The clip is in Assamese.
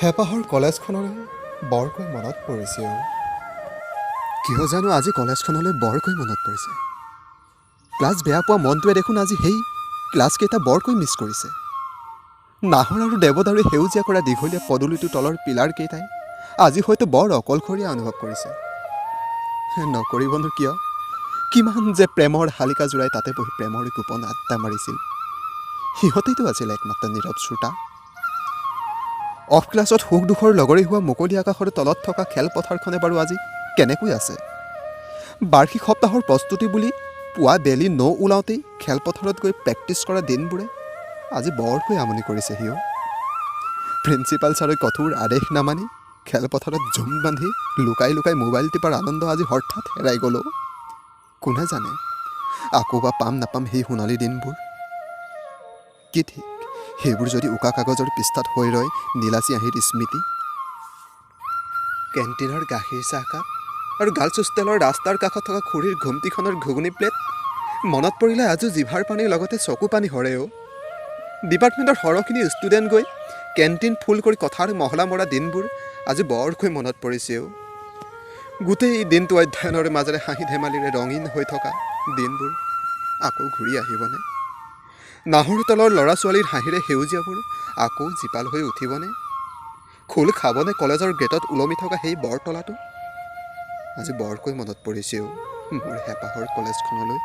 হেঁপাহৰ কলেজখনলৈ বৰকৈ মনত পৰিছে অ'। কিয় জানো আজি কলেজখনলৈ বৰকৈ মনত পৰিছে। ক্লাছ বেয়া পোৱা মনটোৱে দেখোন আজি সেই ক্লাছকেইটা বৰকৈ মিছ কৰিছে। নাহৰ আৰু দেৱদাৰুৱে সেউজীয়া কৰা দীঘলীয়া পদূলিটোৰ তলৰ পিলাৰকেইটাই আজি হয়তো বৰ অকলশৰীয়া অনুভৱ কৰিছে। নকৰিবনো কিয়, কিমান যে প্ৰেমৰ শালিকা জোৰাই তাতে বহি প্ৰেমৰ গোপন আড্ডা মাৰিছিল। সিহঁতেইতো আছিল একমাত্ৰ নীৰৱ শ্ৰোতা। অফ ক্লাছত সুখ দুখৰ লগৰী হোৱা মুকলি আকাশৰ তলত থকা খেলপথাৰখনে বাৰু আজি কেনেকৈ আছে? বাৰ্ষিক সপ্তাহৰ প্ৰস্তুতি বুলি পুৱা বেলি নৌ ওলাওঁতেই খেলপথাৰত গৈ প্ৰেক্টিছ কৰা দিনবোৰে আজি বৰকৈ আমনি কৰিছে সিও। প্ৰিন্সিপাল ছাৰে কঠোৰ আদেশ নামানি খেলপথাৰত জুম বান্ধি লুকাই লুকাই মোবাইল টিপাৰ আনন্দ আজি হঠাৎ হেৰাই গ'ল অ'। কোনে জানে আকৌ বা পাম নাপাম সেই সোণালী দিনবোৰ। কি ঠিক সেইবোৰ যদি উকা কাগজৰ পৃষ্ঠাত হৈ ৰয় নীলা চিয়াঁহীৰ স্মৃতি। কেণ্টিনৰ গাখীৰ চাহকাপ আৰু গাৰ্লছ হোষ্টেলৰ ৰাস্তাৰ কাষত থকা খুৰীৰ ঘুমটিখনৰ ঘুগুনি প্লেট মনত পৰিলে আজিও জিভাৰ পানীৰ লগতে চকু পানী সৰে অ'। ডিপাৰ্টমেণ্টৰ সৰহখিনি ষ্টুডেণ্ট গৈ কেণ্টিন ফুল কৰি কথাৰ মহলা মৰা দিনবোৰ আজি বৰকৈ মনত পৰিছে অ'। গোটেই দিনটো অধ্যয়নৰ মাজেৰে হাঁহি ধেমালিৰে ৰঙীন হৈ থকা দিনবোৰ আকৌ ঘূৰি আহিবনে? নাহৰ তলৰ ল'ৰা ছোৱালীৰ হাঁহিৰে সেউজীয়াবোৰ আকৌ জীপাল হৈ উঠিবনে? খোল খাবনে কলেজৰ গেটত ওলমি থকা সেই বৰতলাটো? আজি বৰকৈ মনত পৰিছে অ' মোৰ হেঁপাহৰ কলেজখনলৈ।